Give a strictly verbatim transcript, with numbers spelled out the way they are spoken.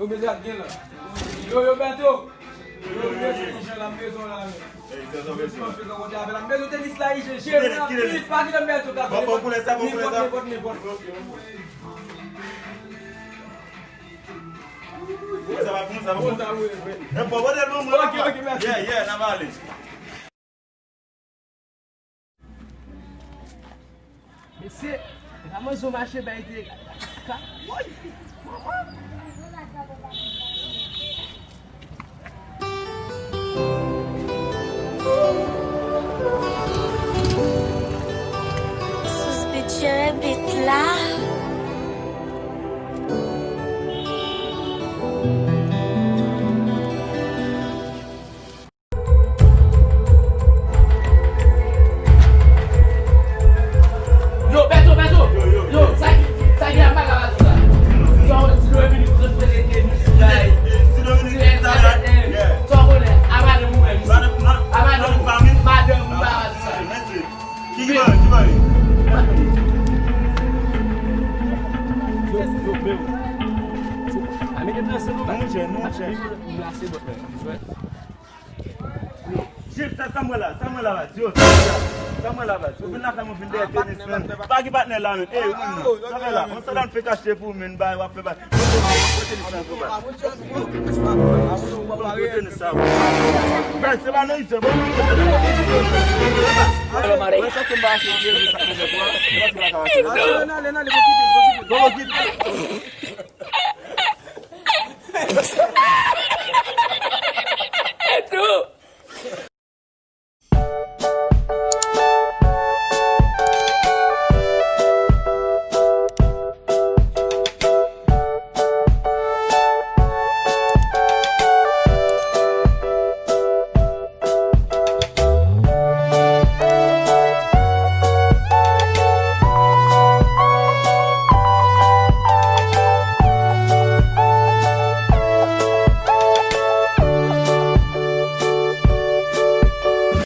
Mezanmi, gen la. Yo, yo, Bèto. Yo, yo, Ijan la, m bezwen la, men. Yo, yo, yo, yo, Bèto, tenis la, Ijan, jere la, plis, pa kite m Bèto, ta. Bon, bon, koulè sa, bon, koulè sa. Nèpòt, nèpòt, nèpòt. Bon, sa va, bon, sa va, bon. Bon, sa, wi, wi. E, bon, bon, bon, bon, ok, ok, mèsi. Yeah, yeah, n ap ale. Mesye, e pa manzè w mache bay te ka, woy, manman. Suspicion bit la. Yo, Bèto, Bèto! Yo, sa ki, sa ki ap pase la, sa? Sa w di lè minit trant pou rete nou sou kay. Ti lè minit trant, yeah. Sa w konnen, a madanm ou menm. Madanm, madanm, madanm ou pa pase sa. Ki, ki mari, ki mari? Yo, yo, men. A, men, men, se nou, nou, chè, nou, chè. Jim, sa, sa mwen la, sa mwen la, baz, yo, sa mwen la, sa mwen la, baz. Ou vin lakay mwen, vin dèyè tenis, men. Pa gen patnè la, men. Ey, ou menm nan. Sa fè la, on sa la, n fè kache pou men, bay, w ap fè bay. Kote tenis la, papa? Kote tenis sa, papa? Bay, se pa nan ice, bon. Mwen sa ke m pa achte, sa ke m pa achte. Bon, bon, bon.